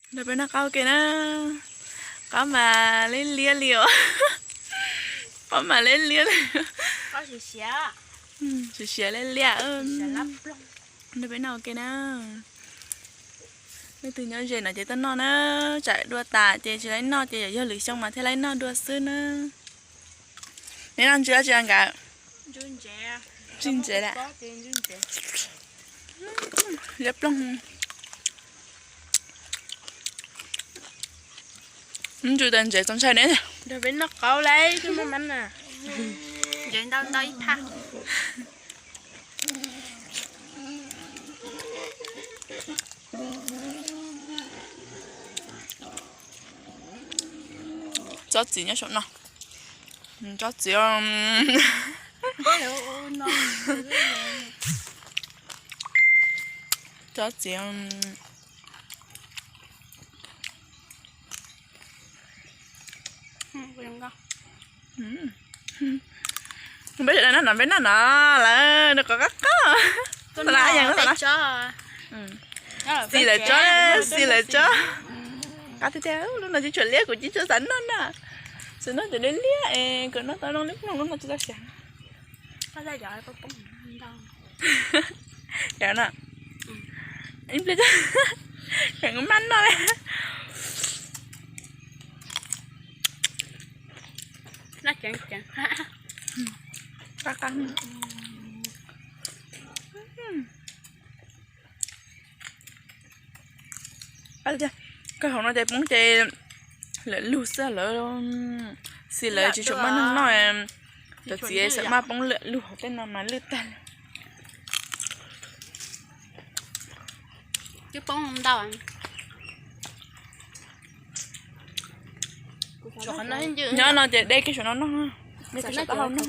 Nrog peb noj qaub ua ke na. Qaub mas liab liab li os. Qaub mas liab liab li. Siav siav liab liab. Nrog peb noj ua ke na. Leej twg nyob ze no ces tuaj noj na. Tsam dua tas ces tsis laib noj ces yog lwm xyoo mas thiaj laib noj dua xwb na. Neb noj ntsis dab tsi nkawd? Ntsis ntsev lawm. Liab ploog. Ntsis tas ntsev txaus ntshai ne. Nrog peb noj qaub lauj. Ntsev ntau ntau ib phaj. Tsob txiv nyob saum no. Tsob txiv. Tsob txiv. Peb sawv daws noj no, peb noj no lawm nws qab qab qab. Xis lawm tsob, xis lawm tsob. Qab tiag tiag, lub no tsis tshua liab, kuv tsis tshua xav noj na. Xav noj cov liab liab es kuv noj tau noj lub ploog, lub no tsis tau siav. Cov no, ib pliag, cov maj noj li. Kawg hauv no ces poob ces lawv lug xwb lawm. Xis lawv tsis tshua muaj neeg noj, cov txiv xav maj poob lawm, lug hauv tej no mas lwj tag li. Nyob no ces de kiag saum no noj, de kiag saum taub hau noj.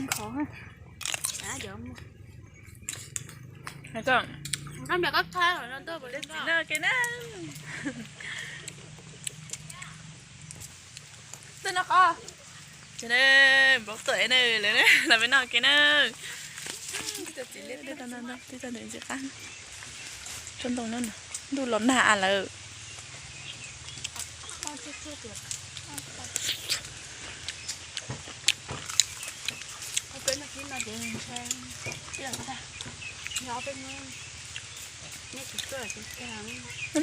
Tuaj noj qos. Npau tuaj na, lawv peb noj ke na. Tib tug ntxim qab. Tsob ntoo no ntuj los nag av lawm.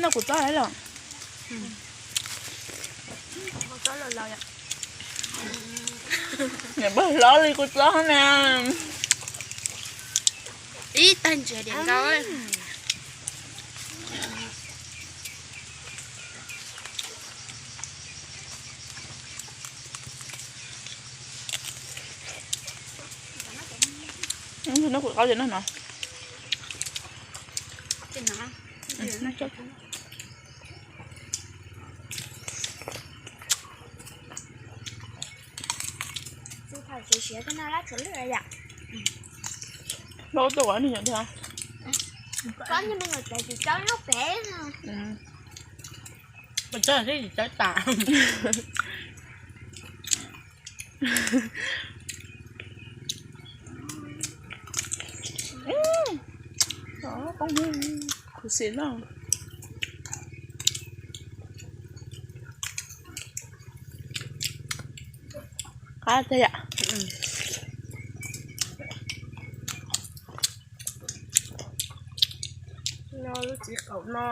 Noj kuv txob lawm los? Niam npawg hlob li kuv txob na. Ib tag ntsia diam nkaus. Noj kuv qaub ces noj no. Lub tuaj ua nws nyuam thiab. Tsis txawj tas. Khuv xim no. Qab tiag yom. No lub txiv qaum no.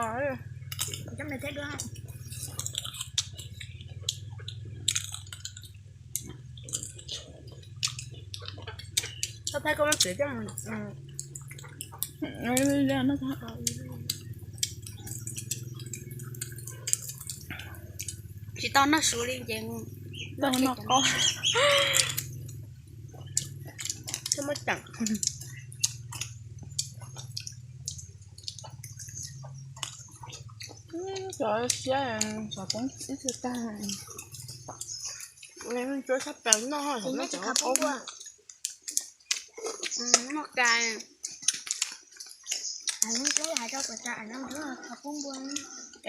Thaij koj muab txiav coj mus. Tsis tau noj su li ces tau noj qos. Cov siab xyov poob ib txhia tag. Cuab sab plaws noj, noj qos.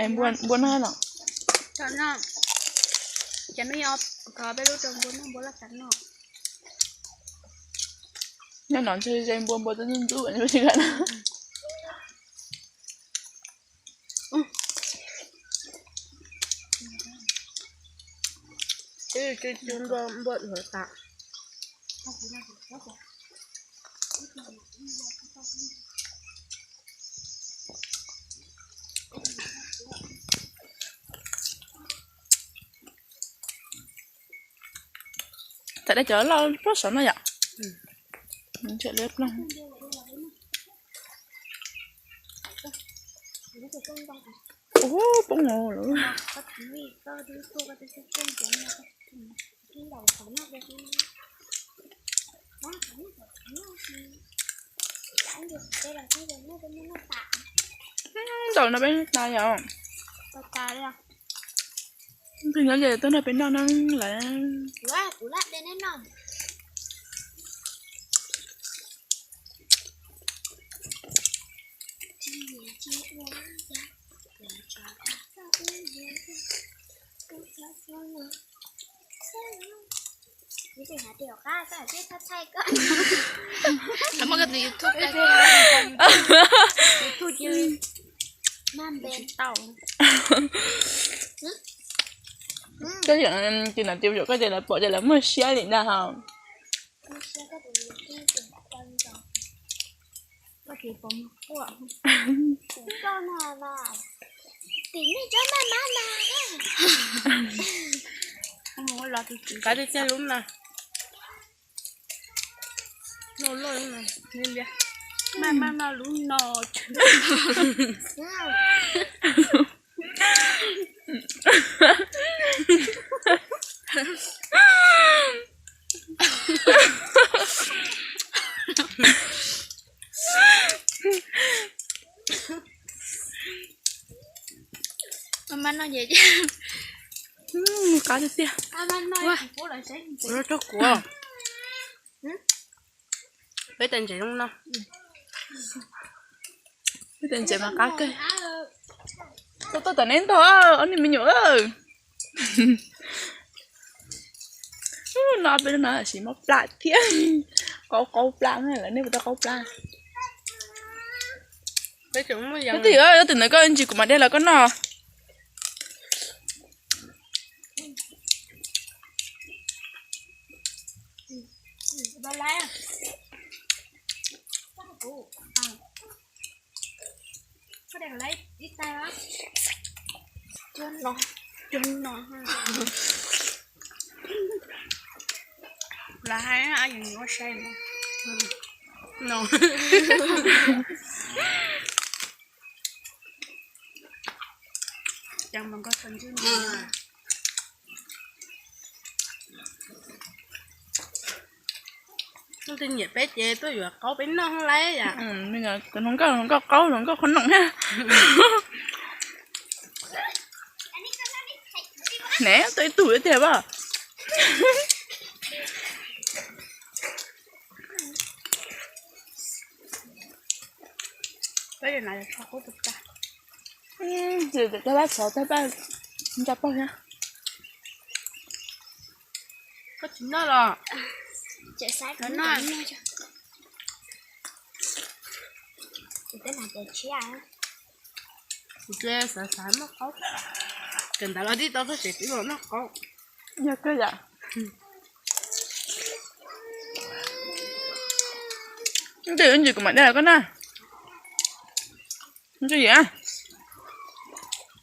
Npua noj los? Ces neb yuav thov peb lub rau npua noj, npua laj xav noj. Nyob no ntshe ze npua, npua twb ntxub ntxub. Cw cw npua npua dhuav tas. Txawm dai cov loj pob saum no yom. Ntshe liab ploog. Ub, poob lawm. Ntaus no peb tas yom. Twb nyob ces tuaj nrog peb noj na lawm. Muaj koj tus YouTube, YouTube cia li maj npe tau. Koj yom, tis no tis yuam koj ces lawv pom ces lawv muaj siab li ntag hos. Kav tiag tiag lub no. Loj loj li no, maj maj noj lub no. Maj noj ces qab tiag tiag. Ua, tso kuv. Peb tais ntses zoo no. Peb tais ntses mas qab kawg. Tau tau tom neb ntog ob niag me nyuam. No peb no siv mob plab thiab. Qaub qaub plab na, lawv nej puas tau qaub plab? Twb yog, yog tim ntawd koj ntsis kuv mam de los koj noj. Cov no, cov no. Lawv hais ab yus yuav sai no. No. Ces mas nkauj txog ntswg. Leej twg nyiam peb ces tuaj yuav qaub peb noj hlob lawm yom. Hluas nkauj, hluas nkauj qaub, hluas nkauj qhov noom thiab. Neb tau ib tug thiab tiag pab. Peb na, qhov qub tus tas. Tsis tau pab txhov, tab pab ntsa pog thiab. Koj tsis noj los? Kuv tsis xav noj. Kuv tsis xav xav noj qaub. Kawm ntawv los tib tau txog tsev twb los noj qaub. Yog kawg yom. Ntej ntsis kuv mam de los koj na. Ntsuj yim,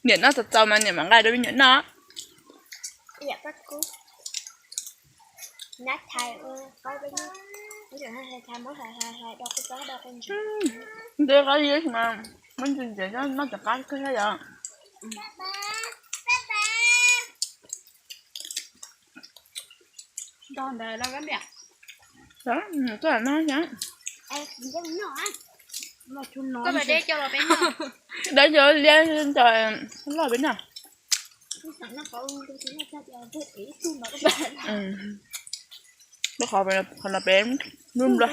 niam noj txaus txaus mas niam mam nqa rau me nyuam noj. Ntev qab li mas muab ntsis ntsev noj cov qab kawg thiab yom. Nrog ntawd los kab niam. Tuaj no, dab cov liab cov loj peb noj. Lub qhov no peb nplua.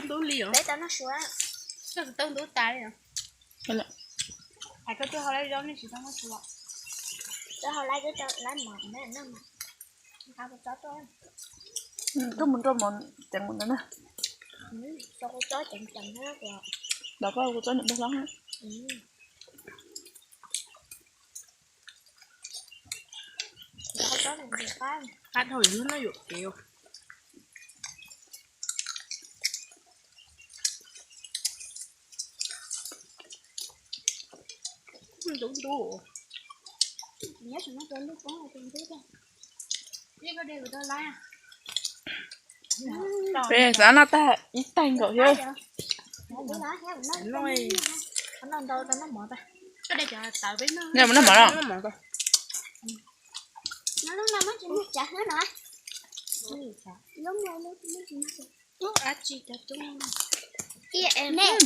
Koj mus nrog mov ceev mus ntawd na. Los koj kuv txob niam npawg hlob. Qab dhau yuav no yuam kev. Ntub ntub. Xav noj tag ib taig nkaus thiab. Nej mus noj mov los?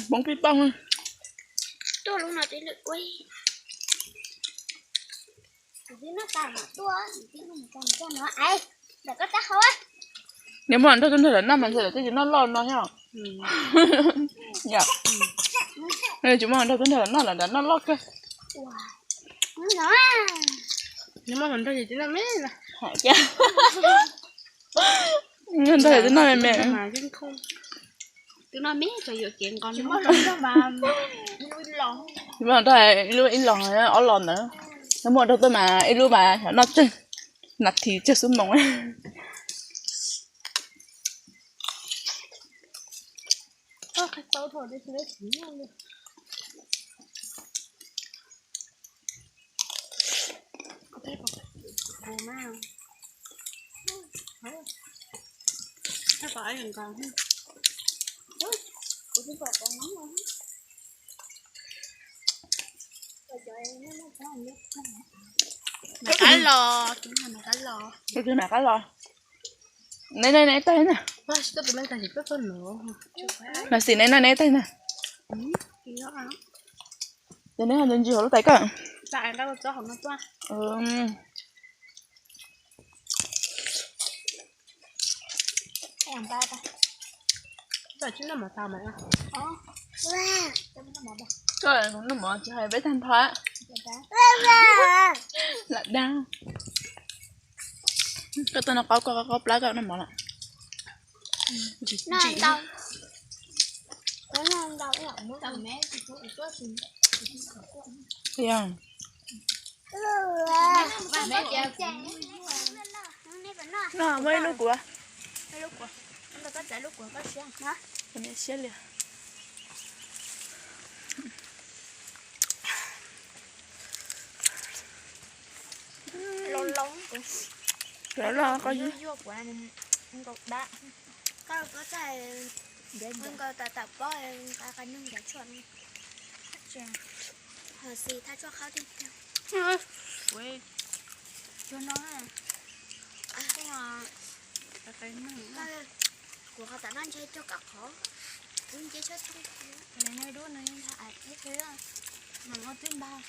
Poob pib pooj. Nws muaj nrog tub nrog lawv noj mas ntshe lawv twb tsis noj loj no thiab. Tsis muaj nrog tub nrog lawv noj lawm nrad noj loj kawg. Nrog lawv twb noj me me. Tsis muaj nrog ib lub ib los ob los ntawd. Nws muaj nrog tuaj mas ib lub mas noj tsawg nas this tsawg xuab moos. Mam qab los, mam qab los. Neb neb neb tag na. Mas xim neb noj neb tag na. Ces neb ho ntsis hauv lub tais koj. Koj noj mov tsis hais peb tag nrho. Lam dag. Koj tuaj noj qaub, koj qaub plab koj noj mov lawm. No, muab ib lub kuv. Siab li. Loj loj, qo yuag yuag kuv nkaus dab. Koj, koj txawj nkaus tam tam pob qa qa neeg ncav tshuaj no. Ho xis thaj tshuaj qhaub tiag tiag. Cuag no, kuv qhov tam no ntshe cuag kawm qhov, kuv nce tsheb thoob. Dub no ib mam twb npag,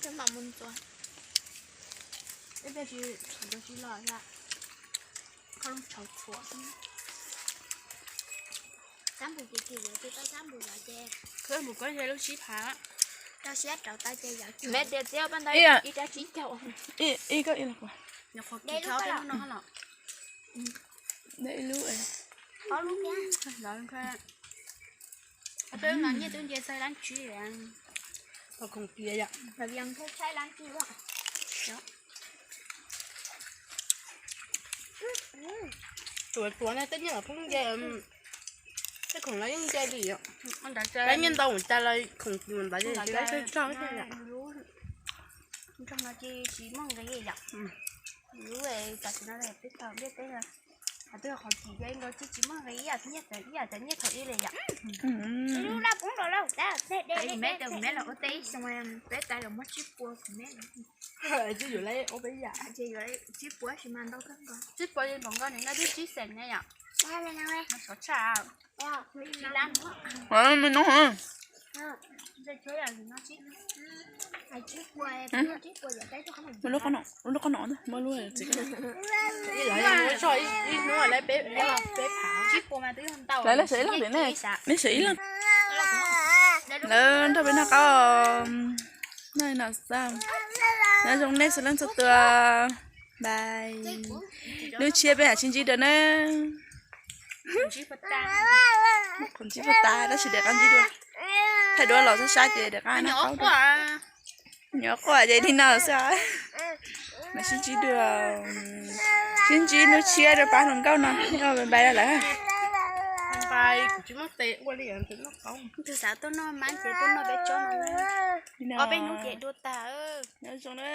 cov mam mus ntxuav. Ib pliag tsis, tsis los, koj lub tshauv txhuam. Xab npus kim kim yuav ces tau xab npus yuav ces. Xab npus koj ntshe lub sib phav. Rau siab rau tau ces yuav me tias txiab paj ntau ib rab tsib caug. Ib koj ib los. Nyuam qhuav kim kho peb lub no los. Ib lub. Ob lub thiab. Peb lub no nyiaj twb nce txog lab tsib. Pom khoom tias yom. Tshuav tsuav ne tej nyiaj los pheej nce, tej khoom los yeej nce li yom. Lab nyiaj ntau mus cas los khoom mus ntawd ces lab tso. Nrog no ces tsis muaj nqi yom. Lub tam sim no peb tau ntiaj teb, qhov twg qhov chim ces nkaus tsis tsis muaj nqi ib yam, ib yam cov nyiaj thaum ub li yom. Lub laj poob los lauj, me los ua teb ib xyoo peb tais los muab tsib puas kuv me. Ces yuav tsib puas sis mas ntau kawg nkaus. Tsib puas li nkaus nkaus ne, no twb tsib xees ne yom. Xov tshaj. Me no. Lub qhov no, muab lub txiv. Lawv, lawv xav ib leeg tiam ne, nej xav ib leeg. Lawv nrog peb noj qaub, noj no xwb. Nyob zoo nej txhua leej txhua tus. Bye. Hnub tshiab peb mam sib ntsib dua na. Khoom ntsib puas tas tab sis deb qab ntsib dua. Thaij duab los sab sab ces deb qab noj qaub dua. Nyuam quaj ces li no xwb. Sib ntsib dua, sib ntsib hnub tshiab rau pab hluas nkauj no, bye bye lawm. Tus xav tuaj noj mab ces tuaj noj peb tsob no, ob peb hnub ces dua tag. Nyob zoo na.